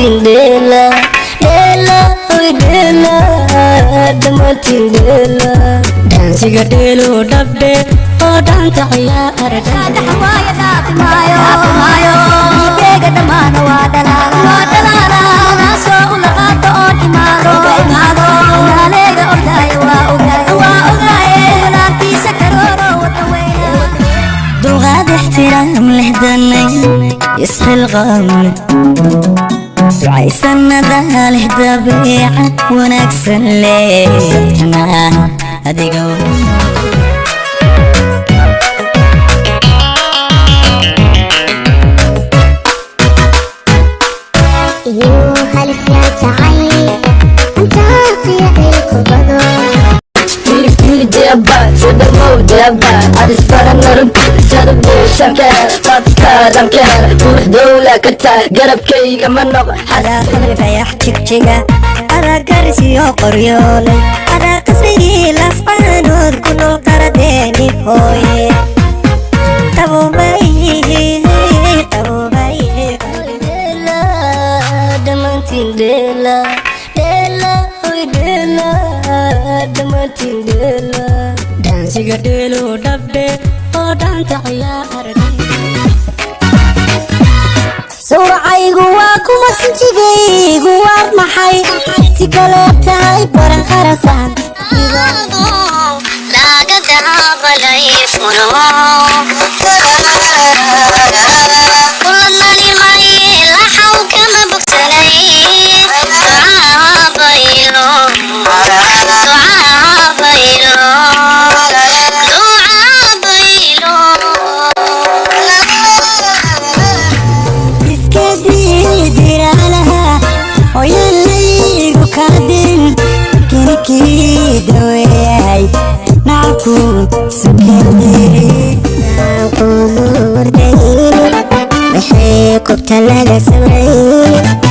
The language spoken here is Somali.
Dhammaantiin dheela dheela, oy dheela, dhammaantiin dheela. Dhaansiga dheelo dhabdhe oo dhaanta ciyaar. Dulqaad, ixtiraam leh, danay isxilqaam leh, ducaysanada leh, dabeecad wanaagsan leh, dadkana adiga. Garabkayga ma noq. Adaa qalbi dayax jigjiga, adaa garisiyo qoryoolay, adaa qasrigii Lascaanood ku nool, qaradeeni hooye qabobay qabobay. Dhammaantiin dheela dheela, oy dheela, dhammaantiin dheela. Dhaansiga dheelo dhabdhe oo dhaanta ciyaar. Sawracaygu waa kuma, sinjigaygu waa maxay? Si kale tahay baran qarasan. Iska diidiraalaha hooyalaygu kaadin kinikii daweeyay nacabku sukendiri qubuurdayni waxay kubta laga samrayn.